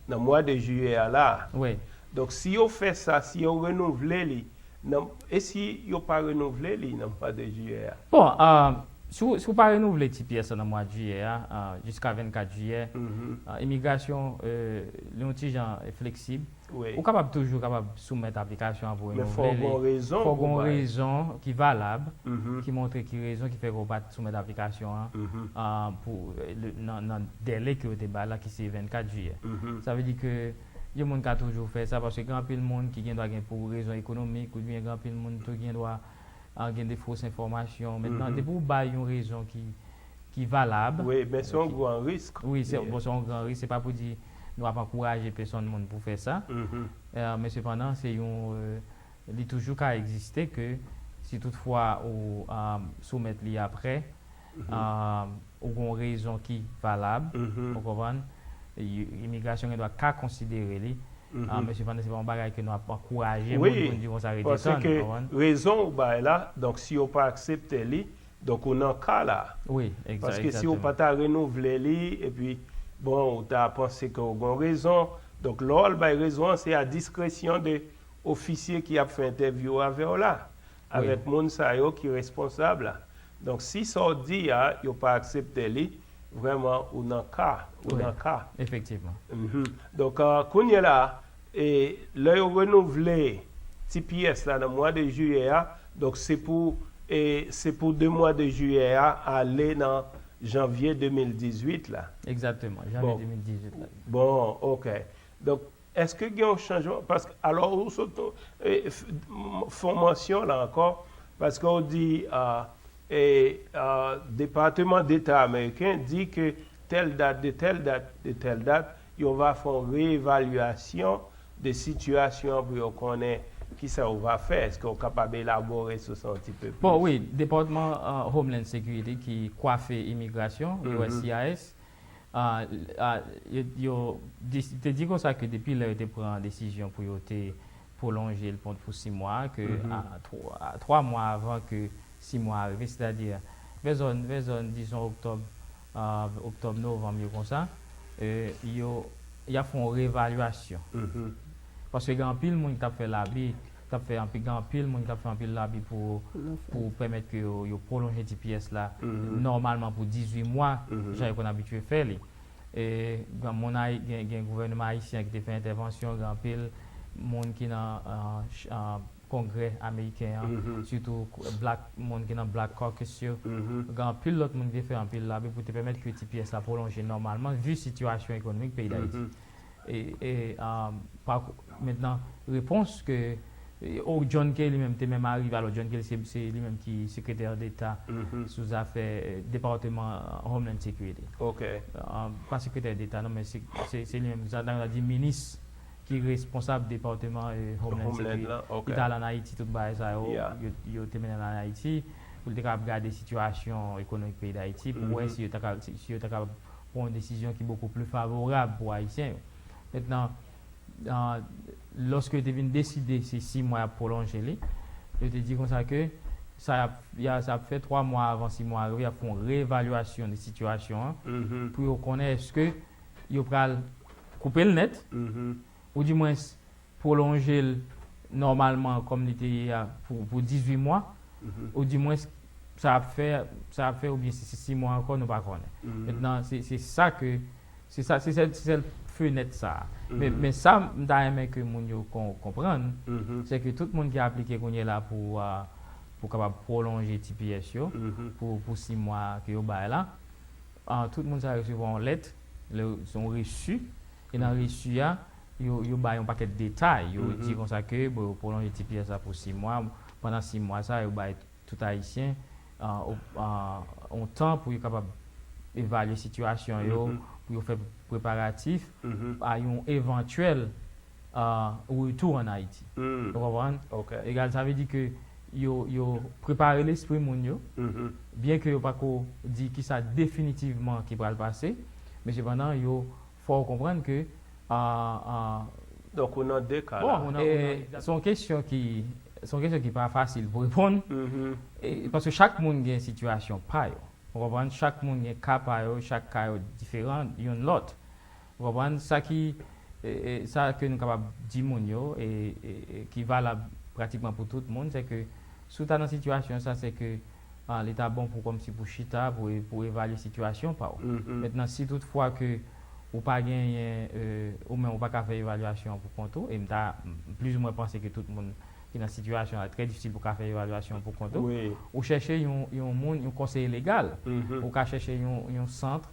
nan mwa de jiyè a la. Wi. Donk, si yo fè sa, si yo renouvle li, nan, e si yo pa renouvle li nan mwa de jiyè a? Bon, ah, Si w, si w pa renouvle T P S la nan mwa jiyè a, ah, jiska vennkat jiyè, ah, imigrasyon, euh, li yon ti jan fleksib. Ou kapab toujou kapab soumèt aplikasyon an pou renouble li. Men fò w gen yon rezon ki valab, ki montre ki rezon ki fè ke w pa t soumèt aplikasyon an, ah, pou, euh, le, nan, nan dèle ke yo te bay la, ki se vennkat jiyè. Sa vle di ke yon moun ka toujou fè sa, paske gen anpil moun ki gen dwa gen pou rezon ekonomik, oubyen gen anpil moun tou gen dwa, ah, gen de fos enfòmasyon. Mentnan, depi w bay yon rezon ki, ki valab, wi, men se yon gran risk. Wi, se, bon, se yon gran risk. Se pa pou di nou ap ankouraje pèsonn moun pou fè sa. Euh, men sepandan, se yon, euh, li toujou ka egziste ke si toutfwa ou, ah, soumèt li apre, ah, ou gen yon rezon ki valab, ou konprann, i-, imigrasyon gen dwa ka konsidere li. Ah, men sepandan, se pa yon bagay ke nou ap ankouraje moun pou n di konsa rete tann, ou konprann? Rezon ou bay la, donk si yo pa aksepte li, donk ou nan ka la. Wi, egza-, egzakteman. Paske si ou pa ta renouvle li, epi, bon, ou ta panse ke ou gen rezon. Donk, lè w al bay rezon an, se a diskresyon de ofisye ki ap fè entèvyou avè w la, avèk moun sa yo ki responsab la. Donk, si sa w di a, yo pa aksepte li, vrèman, ou nan ka, ou nan ka. Efektivman. Donk, ah, kounye la, e lè yo renouvle T P S la nan mwa de jiyè a, donk se pou, e se pou de mwa de jiyè a ale nan janvye de mil dizuit la. Egzakteman, janvye de mil dizuit la. Bon, ok. Donk, èske gen yon chanjman? Paske, alò, ou sot, e, f-, m-, fè yon mansyon la ankò, paske ou di, ah, e, ah, Departman Deta ameriken di ke tèl dat, de tèl dat, de tèl dat, yo va fè yon reevalyasyon de sitiyasyon an pou yo konnen kisa yo va fè. Èske w kapab elabore sou sa yon ti pe plis? Bon, wi, Depatman, ah, Homeland Security ki kwafe imigrasyon, U S C I S, ah, ah, yo, yo dis-, te di konsa ke depi lè yo te pran desizyon pou yo te pwolonje l pou, pou sis mwa, ke a, twa, a, twa mwa avan ke sis mwa a rive, sètadi vè zòn, vè zòn, dizon, oktòb, ah, oktòb, novanm yo konsa, e, yo, y ap fè yon reevalyasyon. Paske gen anpil moun ki t ap fè labi, t ap fè anpil, gen anpil moun ki t ap fè anpil labi pou, pou pèmèt ke yo, yo pwolonje T P S la nòmalman pou dizuit mwa, jan yo konn abitye fè li. E, gen moun ayi-, gen, gen gouvènman ayisyen ki te fè entèvansyon, gen anpil moun ki nan, ah, ch-, ah, Kongrè ameriken an, sitou k-, Black, moun ki nan Black Caucus yo. Gen anpil lòt moun ki te fè anpil labi pou te pèmèt ke T P S la pwolonje nòmalman, vi sitiyasyon ekonomik peyi Dayiti. E, e, ah, pa, mentnan, repons ke, e, o, John Kerry li menm te menm arive, alò John Kerry se, se li menm ki sekretè deta sou zafè, e, Depatman Homeland Security. Ah, pa sekretè deta, non, men se, se, se li menm, sa, sa di minis ki responsab Depatman, e, Homeland Security, ki t al ann Ayiti, tout bagay sa yo, yo, yo te mennen l ann Ayiti, pou l te kapab gade sitiyasyon ekonomik peyi Dayiti, pou wè si yo ta ka, si, si yo ta kapab pran yon desizyon ki bokou pli favorab pou Ayisyen yo. Mentnan, ah, lòske yo te vin deside se sis mwa y ap pwolonje li, yo te di konsa ke sa y ap, y a, sa ap fè twa mwa avan sis mwa a rive, y ap fè yon reevalyasyon de sitiyasyon an, pou yo konnen èske yo pral koupe l nèt, ou dimwens pwolonje l nòmalman kòm li te ye a pou, pou dizuit mwa, ou dimwens sa ap fè, sa ap fè oubyen si se sis mwa ankò, nou pa konnen. Mentnan, se, se sa ke, se sa, se sèl, se sèl fenèt sa a. Men, men sa m ta renmen ke moun yo kon-, konprann, se ke tout moun ki aplike kounye la pou, ah, pou kapab pwolonje T P S yo pou, pou sis mwa ke yo bay la, ah, tout moun sa resevwa yon lèt, le, se yon resi, e nan resi a, yo, yo bay yon pakèt detay. Yo di konsa ke, bon, yo pwolonje T P S la pou sis mwa. Pandan sis mwa sa, yo bay tout Ayisyen, ah, o-, ah, yon tan pou yo kapab evalye sitiyasyon yo, pou yo fè preparatif a yon evantyèl, ah, retou ann Ayiti. Ou konprann? Egal, sa vle di ke yo, yo prepare lespri moun yo, byen ke yo pako di kisa definitivman ki pral pase, men sepandan, yo fè w konprann ke, ah, ah, donk, ou nan de ka la. Bon, ou nan, ou nan, e, se yon kesyon ki, se yon kesyon ki pa fasil pou reponn, e, paske chak moun gen sitiyasyon pa yo. Ou konprann? Chak moun gen ka pa yo, chak ka yo diferan youn lòt. Ou konprann? Sa ki, e, e, sa ke nou kapab di moun yo, e, e, e ki valab pratikman pou tout moun, se ke si w ta nan sitiyasyon sa, se ke ah, li ta bon pou kòmsi pou chita, pou, pou evalye sitiyasyon pa w. Mentnan, si toutfwa ke ou pa genyen, euh, ou menm ou pa ka fè evalyasyon an pou kont ou, e m ta, plizoumwen panse ke tout moun ki nan sitiyasyon la, trè difisil pou ka fè evalyasyon an pou kont ou. Wi. Ou chèche yon, yon moun, yon konseye legal. Ou ka chèche yon, yon sant,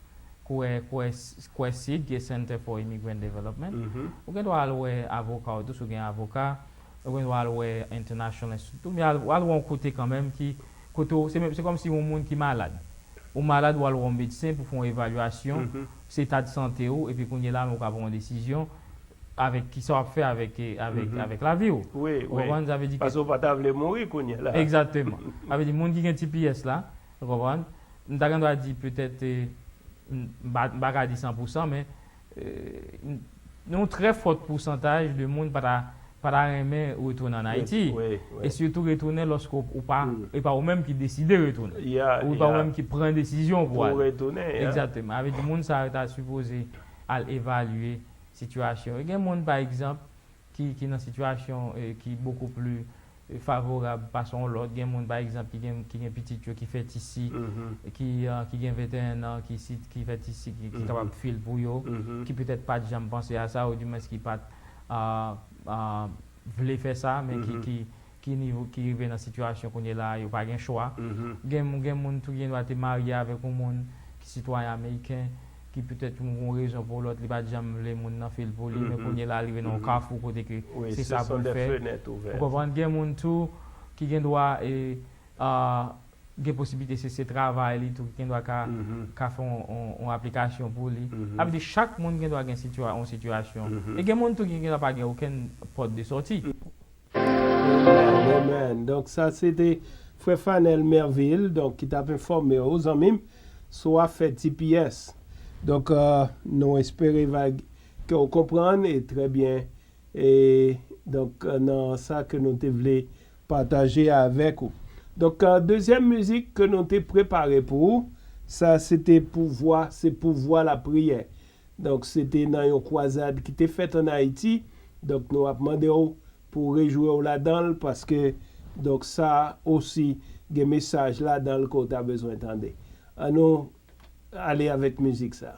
Kwe-, Kwe-, Kwesid, ki se Center for Immigrant Development. Ou gen dwa al wè avoka w tou, si w gen avoka. Ou gen dwa al wè International Institute. Ou al, al wè yon kote kanmenm ki, kote w, se menm, se kòmsi yon moun ki malad. Ou malad, w al wè yon medsen pou fè yon evalyasyon, se eta de sante w, epi kounye la, ou ka pran yon desizyon avèk kisa w ap fè avèk, avèk, avèk lavi w. Wi, wi. Ou konprann? Sa vle di ke Paske w pa ta vle mouri kounye la. Egzakteman. Sa vle di, moun ki gen T P S la, ou konprann? M ta gen dwa di petèt, eh, m, m pa, m pa ka di san pou san, men, eh, yon trè fòt pousantaj de moun pa ta, pa ta renmen retounen ann Ayiti. Wi, wi. E sitou retounen lòske w, ou pa, e pa ou menm ki deside retounen. Ou pa ou menm ki pran desizyon pou al. Pou retounen, ya. Egzakteman. Sa vle di, moun sa yo ta sipoze al evalye sitiyasyon. E gen moun, pa egzanp, ki, ki nan sitiyasyon, eh, ki bokou pli, eh, favorab pase yon lòt. Gen moun, pa egzanp, ki gen, ki gen pitit yo ki fèt isi, ki, ah, ki gen venteyen an, ki si, ki fèt isi, ki, ki kapab fil pou yo, ki petèt pa t janm panse a sa, oudimwens ki pa t, ah, ah, vle fè sa, men ki, ki, ki nivo, ki rive nan sitiyasyon kounye la, yo pa gen chwa. Gen, gen moun tou ki gen dwa te marye avèk yon moun ki sitwayen ameriken, ki petèt pou yon rezon pou lòt, li pa t janm vle moun nan fè l pou li, men kounye la, li rive nan yon kafou kote ke se sa pou l fè. Ou konprann? Gen moun tou ki gen dwa, e, ah, gen posiblite se, se travay li tou ki gen dwa ka, ka fè yon, yon, yon aplikasyon pou li. Sa vle di chak moun gen dwa gen sitiwa-, yon sitiyasyon. E gen moun tou ki gen dwa pa gen okenn pòt de sòti. Amen, amen. Donk, sa se te frè Fanel Merville, donk, ki t ap enfòme w, zanmi m, sou afè T P S. Donk, euh, nou espere va, ke w konprann e trè byen. E, donk, euh, nan sa ke nou te vle pataje avèk ou. Donk, euh, dezyèm mizik ke nou te prepare pou ou, sa se te pouvwa, se pouvwa lapriyè. Donk, se te nan yon kwazad ki te fèt ann Ayiti. Donk, nou ap mande w pou w rejwe w ladan l, paske, donk, sa osi gen mesaj ladan l ke w ta bezwen tande. Ann nou ale avèk mizik sa.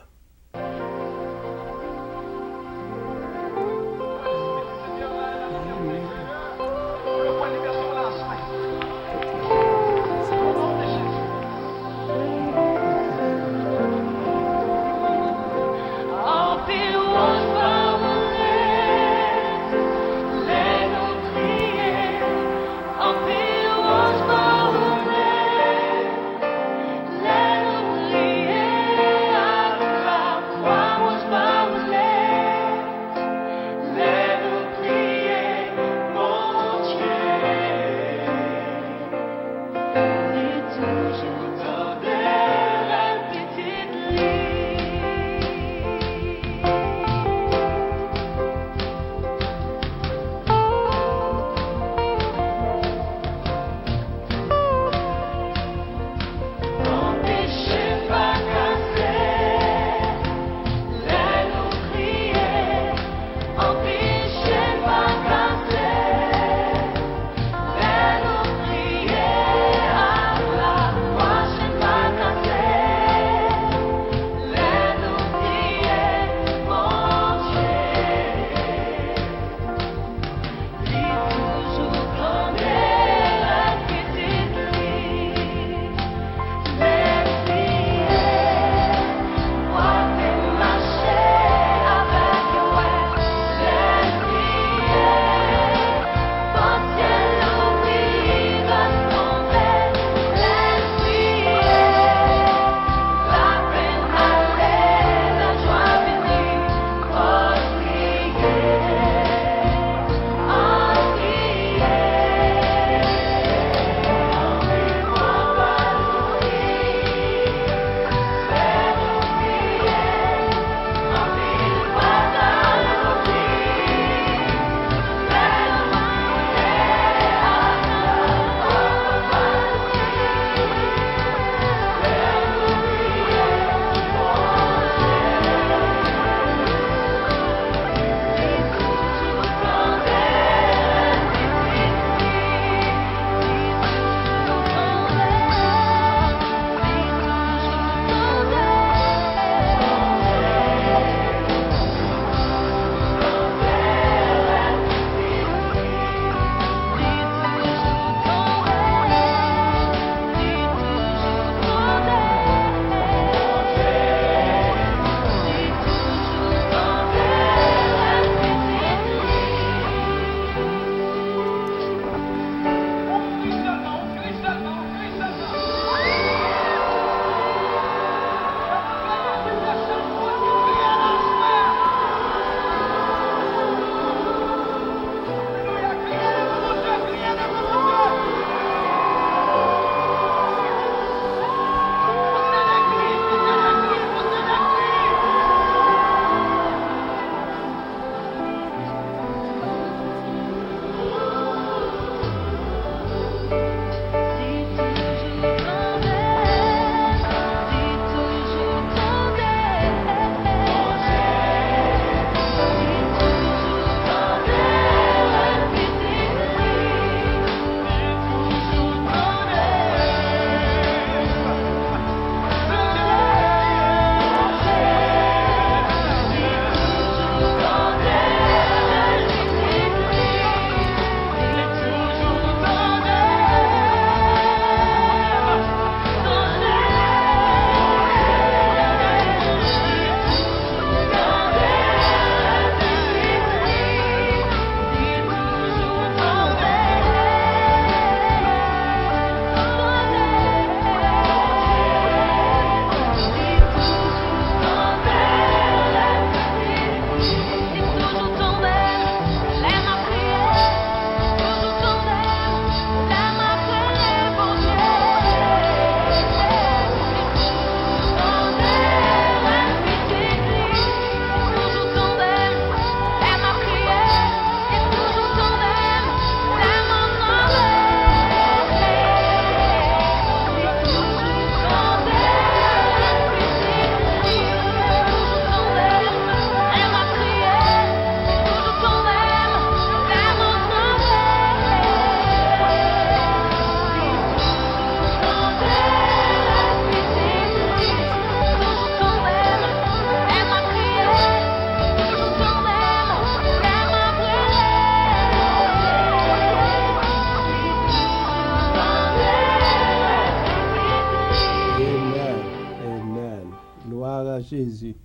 Jezi.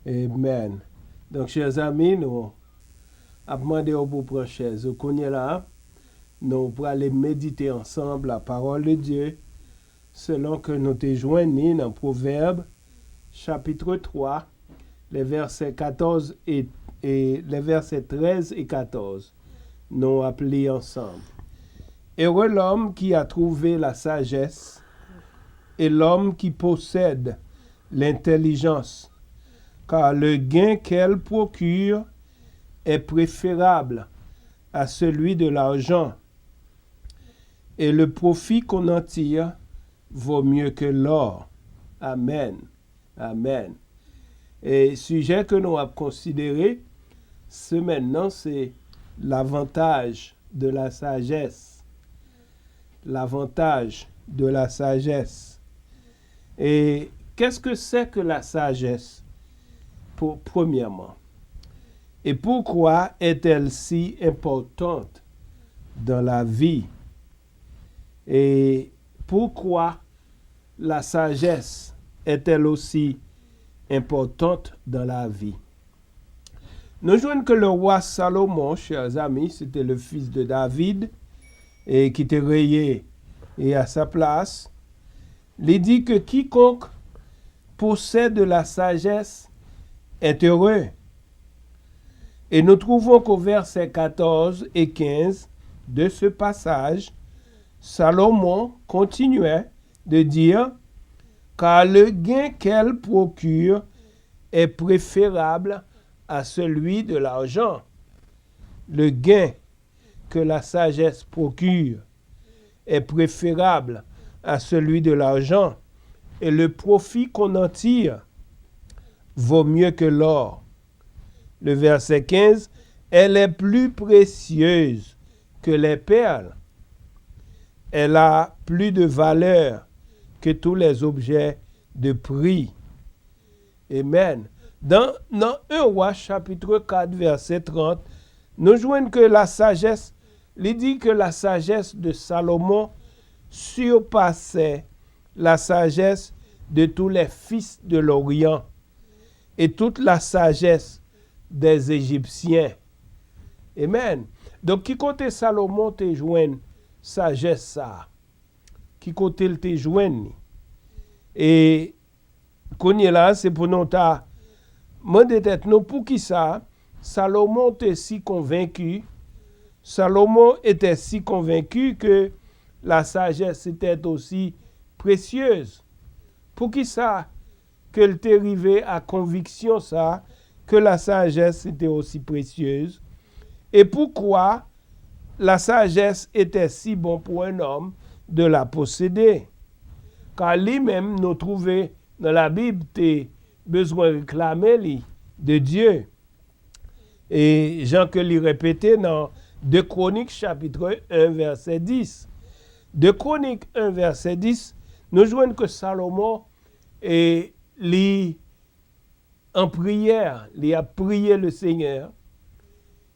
Amen. Donk, chè zami, nou ap mande w pou pran chèz ou. Kounye la, nou prale medite ansanm la parole de Dieu, selon ke nou te jwenn li nan Pwovèb, chapitre trois, les versets quatorze et, et les versets treize et quatorze. Nou ap li ansanm. Heureux l'homme qui a trouvé la sagesse et l'homme qui possède l'intelligence, car le gain qu'elle procure est préférable à celui de l'argent, et le profit qu'on en tire vaut mieux que l'or. Amen. Amen. E sijè ke nou ap konsidere semèn nan se l'avantage de la sagesse. L'avantage de la sagesse. Et qu'est-ce que c'est que la sagesse, pour, premièrement? Et pourquoi est-elle si importante dans la vie? Et pourquoi la sagesse est-elle aussi importante dans la vie? Nou jwenn ke le roi Salomon, chers amis, c'était le fils de David, et qui te régnait et à sa place, li di que quiconque possède la sagesse est heureux. Et nous trouvons qu'au verset quatorze et quinze de ce passage, Salomon continuait de dire, car le gain qu'elle procure est préférable à celui de l'argent. Le gain que la sagesse procure est préférable à celui de l'argent, et le profit qu'on en tire vaut mieux que l'or. Le verset quinze, elle est plus précieuse que les perles. Elle a plus de valeur que tous les objets de prix. Amen. Dans, dans un roi chapitre quatre verset trente, nou jwenn ke la sagesse, li di que la sagesse de Salomon surpassait la sagesse de tous les fils de l'Orient et toute la sagesse des Égyptiens. Amen. Donk, ki kote Salomon te jwenn sajès sa a? Ki kote l te jwenn li? E kounye la, se pou nou ta mande tèt nou poukisa Salomon te si konvenki, Salomon était si convaincu que la sagesse était aussi précieuse. Poukisa ke l te rive a konviksyon sa a, que la sagesse était aussi précieuse? Et pourquoi la sagesse était si bon pour un homme de la posséder? Ka li menm, nou twouve nan Labib, te bezwen reklame li de Dye. E jan ke li repete nan de Kronik chapitre un verset dix. De Kronik un verset dix, nou jwenn ke Salomon, e li an priyè, li ap priye le Senyè,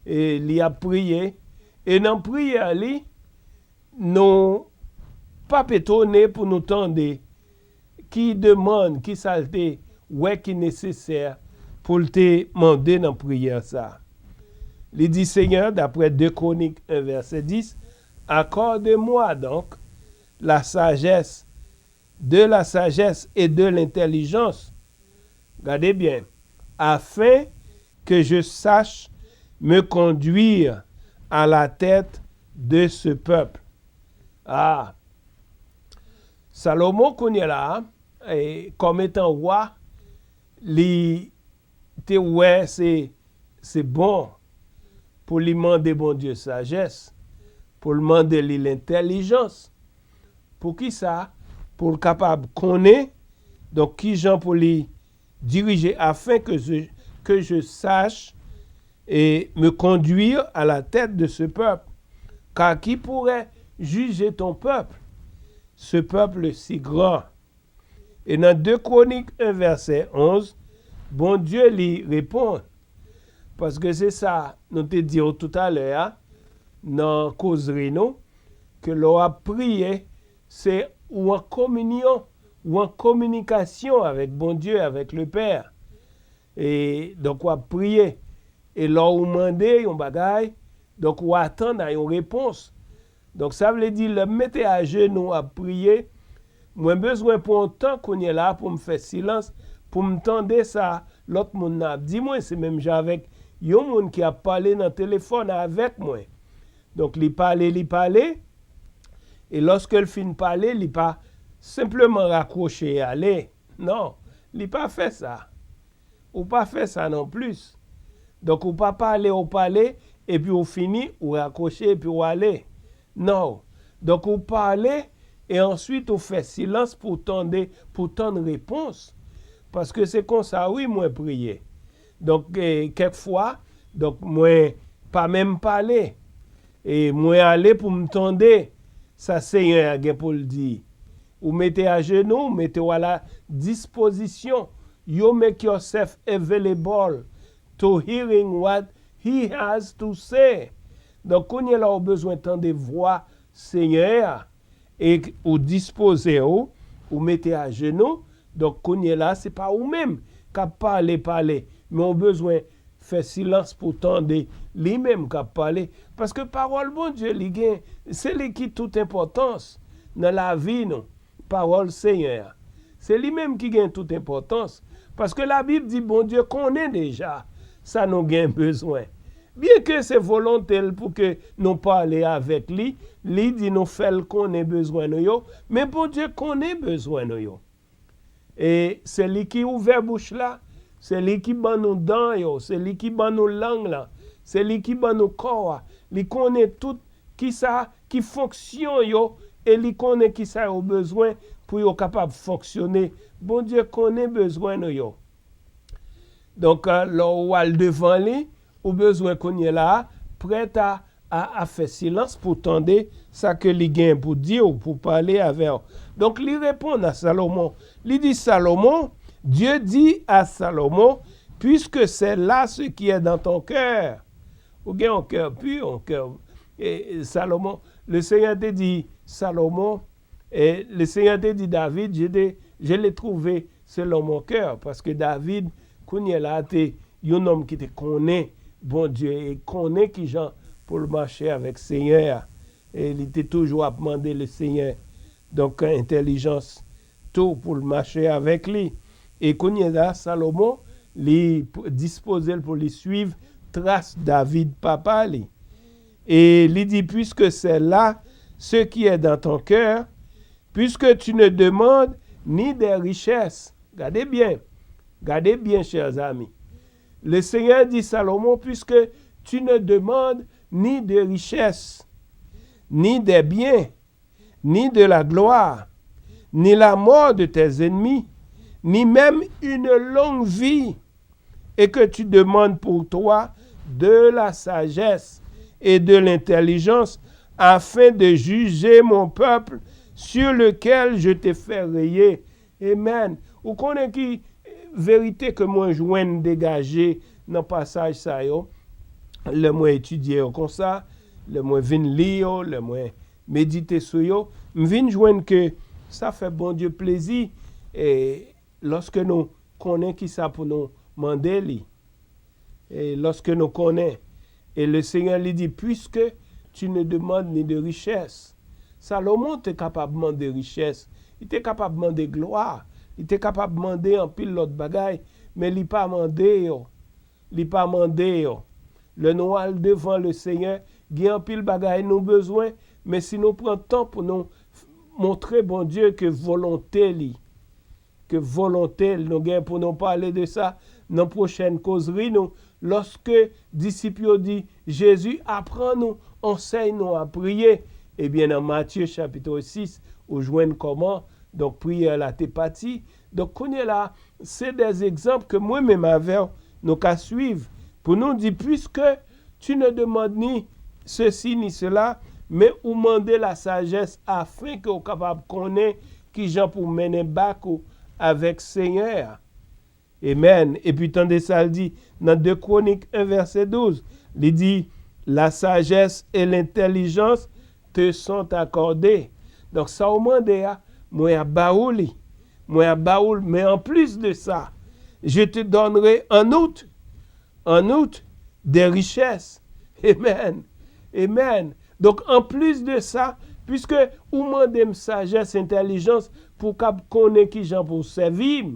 e li ap priye, e nan priyè li, nou p ap etone pou nou tande ki demann, ki sa l te wè ki nesesè pou l te mande nan priyè sa a. Li di, Seigneur, d'après de Chroniques un verset dix, accorde-moi donc la sagesse, de la sagesse et de l'intelligence. Gade byen, afin que je sache me conduire à la tête de ce peuple. Ah, Salomon kounye la, e, kòm etan wa, li te wè se, se bon pou li mande Bondye sajès, pou l mande li lentèlijans. Poukisa? Pou l kapab konnen, donk, ki jan pou li dirije, afin que je, que je sache et me conduire à la tête de ce peuple. Car qui pourrait juger ton peuple, ce peuple si grand? E nan de Kronik un verset onze, Bondye li reponn. Paske se sa nou te di w toutalè a, nan kozri nou, ke lè w ap priye, se ou an kominyon ou an kominikasyon avèk Bondye, avèk Lepè. E donk, w ap priye. E lè w mande yon bagay, donk, ou atann a yon repons. Donk, sa vle di, lè m mete ajenou ap priye, mwen bezwen pran yon tan kounye la pou m fè silans, pou m tande sa lòt moun nan ap di mwen. Se menm jan avèk yon moun ki ap pale nan telefòn avèk mwen. Donk, li pale, li pale, e lòske l fin pale, li pa senpleman rakwoche e ale. Non, li pa fè sa. Ou pa fè sa non plis. Donk, ou pa pale, ou pale, epi ou fini, ou rakwoche, epi ou ale. Non. Donk, ou pale, e answit ou fè silans pou tande, pou tann repons. Paske se konsa, wi, mwen priye. Donk, e, kèk fwa, donk, mwen pa menm pale. E mwen ale pou m tande sa Senyè a gen pou l di. Ou mete ajenou, ou mete w a la dispozisyon. You make yourself available to hearing what he has to say. Donk, kounye la ou bezwen tande vwa Senyè a. E ou dispoze w, ou mete ajenou. Donk, kounye la, se pa ou menm k ap pale, pale, men ou bezwen fè silans pou tande li menm k ap pale. Paske pawòl Bondye, li gen, se li ki tout enpòtans nan lavi nou. Pawòl Senyè a. Se li menm ki gen tout enpòtans. Paske Labib di Bondye konnen deja sa nou gen bezwen. Byenke se volonte l pou ke nou pale avèk li, li di nou fè l konnen bezwen nou yo, men Bondye konnen bezwen nou yo. E se li ki ouvè bouch la, se li ki ban nou dan yo, se li ki ban nou lang lan, se li ki ban nou kò a. Li konnen tout kisa ki fonksyon yo, e li konnen kisa yo bezwen pou yo kapab fonksyone. Bondye konnen bezwen nou yo. Donk, eh, lè w al devan li, ou bezwen kounye la a, prèt a, a, a fè silans pou tande sa ke li gen pou di w, pou pale avè w. Donk, li reponn a Salomon. Li di Salomon, Dieu dit à Salomon, puisque c'est là ce qui est dans ton cœur. Ou gen yon kè pi, yon kè, e, e, Salomon, le Senyè te di Salomon, e, le Senyè te di David, je te, je l'ai trouvé selon mon cœur, paske David, kounye la, te yon nonm ki te konnen Bondye e konnen ki jan pou l mache avèk Senyè a. E li te toujou ap mande le Senyè, donk, entèlijans tou pou l mache avèk li. E kounye la, Salomon, li p-, dispoze l pou li swiv tras David, papa li. E li di, puisque c'est là ce qui est dans ton cœur, puisque tu ne demandes ni des richesses. Gade byen, gade byen, chers amis. Le Seigneur dit Salomon, puisque tu ne demandes ni de richesses, ni des biens, ni de la gloire, ni la mort de tes ennemis, ni même une longue vie, et que tu demandes pour toi de la sagesse et de l'intelligence, afin de juger mon peuple sur lequel je te fais régner. Amen. Ou konnen ki verite ke mwen jwenn degaje nan pasaj sa yo, lè mwen etidye yo konsa, lè mwen vin li yo, lè mwen medite sou yo, m vin jwenn ke sa fè Bondye plezi, e lòske nou konnen ki sa pou nou mande li. E lòske nou konnen, e le Senyè li di, puisque tu ne demandes ni de richesses. Salomon te kapab mande richès, li te kapab mande glwa, li te kapab mande anpil lòt bagay, men li pa mande yo. Li pa mande yo. Lè nou al devan le Senyè, gen anpil bagay nou bezwen, men si nou pran tan pou nou montre Bondye ke volonte li, ke volonte l, nou gen pou nou pale de sa nan pwochèn kozri nou, lòske disip yo di, Jezi, aprann nou, ansèy nou a priye. Ebyen, nan Matye chapit sis, ou jwenn kòman, donk, priyè la te pati. Donk, kounye la, se de egzanp ke mwen menm avè w, nou ka swiv, pou nou di, puisque tu ne demandes ni ceci ni cela, men ou mande la sagesse afin ke ou kapab konnen ki jan pou mennen bak ou avèk Senyè a. Amen. Epi tande sa l di nan de Kwonik en vèsè douz. Li di, la sagesse et l'intelligence te sont accordées. Donk, sa ou mande a, mwen ap ba ou li. mwen ap ba ou l, men anplis de sa, je te donnerai en outre, en outre, des richesses. Amen. Amen. Donk, anplis de sa, piske ou mande m sajès, entèlijans, pou w kab konnen ki jan pou w sèvi m.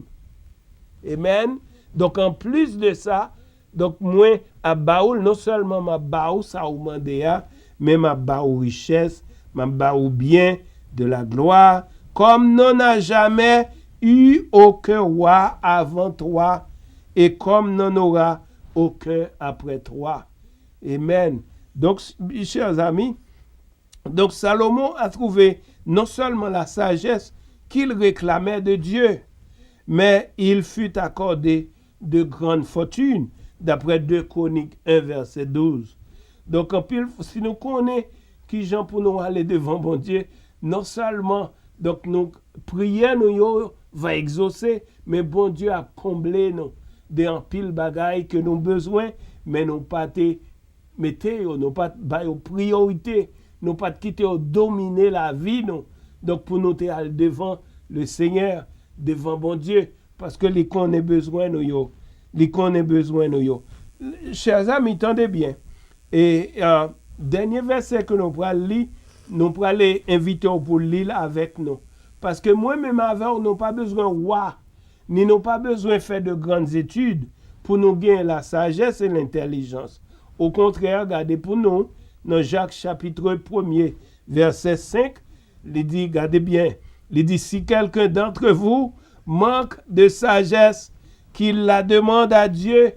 Amen. Donk, anplis de sa, donk, mwen ap ba ou l, non sèlman m ap ba ou sa ou mande a, men m ap ba ou richès, m ap ba ou byen, de la gloire, comme n'en a jamais eu aucun roi avant toi, et comme n'en aura aucun après toi. Amen. Donc, chers amis, donc Salomon a trouvé non seulement la sagesse qu'il réclamait de Dieu, mais il fut accordé de grandes fortunes, d'après deux Chroniques un, verset douze. Donk, anpil, si nou konnen ki jan pou nou ale devan Bondye, non sèlman, donk, nou, priyè nou yo va egzose, men Bondye ap konble nou de anpil bagay ke nou bezwen, men nou pa te mete yo, nou pa t ba yo priyorite, nou pa t kite yo domine lavi nou. Donk, pou nou te al devan le Senyè, devan Bondye, paske li konnen bezwen nou yo. Li konnen bezwen nou yo. Chè zanmi, tande byen. E, e, dènye vèsè ke nou pral li, nou pral envite w pou li l avèk nou. Paske mwen menm avè w, nou pa bezwen wa, ni nou pa bezwen fè de grann etid pou nou gen la sagesse et l'intelligence. Okontrè, gade pou nou, nan Jak chapitre premye, vèsè senk, li di, gade byen, li di, si quelqu'un d'entre vous manque de sagesse, qu'il la demande à Dieu,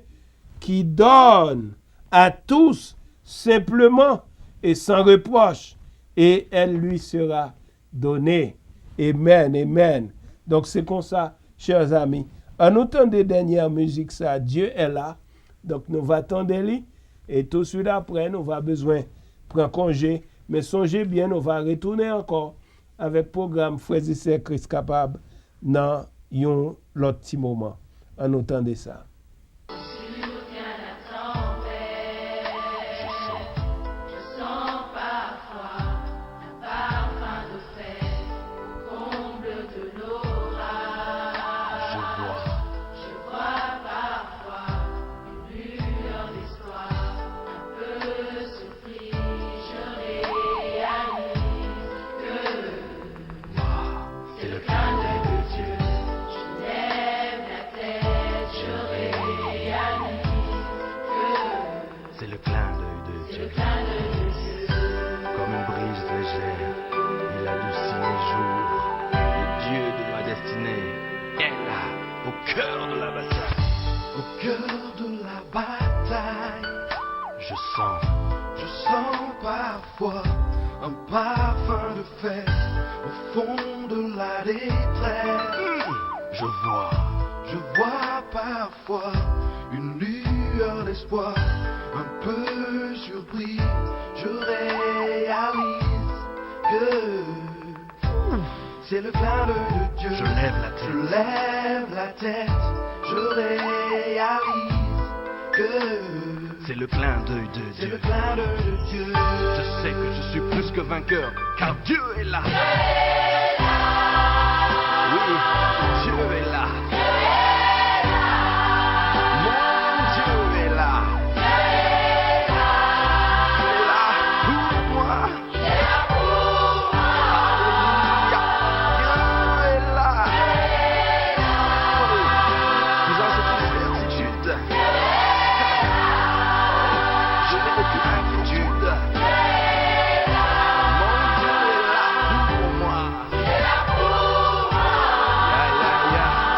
qui donne à tous simplement et sans reproche, et elle lui sera donnée. Amen, amen. Donk, se konsa, chè zanmi, ann nou tande dènyè mizik sa, Dieu est là. Donk, nou va tande li, e touswit apre, nou va bezwen pran konje. Men sonje byen, nou va retounen ankò avèk pwogram Frè e Sè Kris Kapab nan yon lòt ti moman. Ann nou tande sa. C'est le clin d'œil de Dieu. Comme une brise légère, il adoucit mes jours. Le Dieu de ma destinée est là, au cœur de la bataille. Au cœur de la bataille, je sens, je sens parfois un parfum de fête au fond de la détresse. Hmm, je vois, je vois parfois une lueur d'espoir, un peu surpris, je réalise que c'est le clin d'œil de Dieu. Je lève la tête. Je lève la tête, je réalise que c'est le clin d'œil de Dieu. C'est le clin d'œil de Dieu. Je sais que je suis plus que vainqueur, car Dieu est là. Oui, Dieu est là. Mon Dieu est là. Il est là pour moi. Alléluia. Dieu est là. Oh, nous avons cette certitude. Je n'ai aucune inquiétude. Mon Dieu est là pour moi. Ya, ya, ya.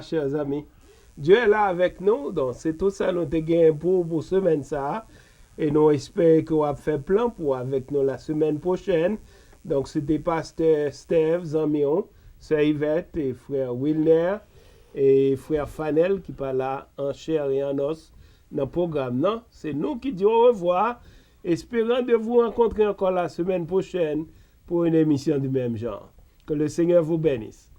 Chers amis, Dieu est là avec nous. Donk, se tout sa nou te gen pou, pou semèn sa a. E nou espere ke w ap fè plan pou avèk nou la semaine prochaine. Donk, se te pastè Steve, zanmi w, sè Yvette, e frè Wilner, e frè Fanel ki pa la an chè e an os nan pwogram nan. Se nou ki di orevwa, espérant de vous rencontrer encore la semaine prochaine pour une émission du même genre. Que le Seigneur vous bénisse.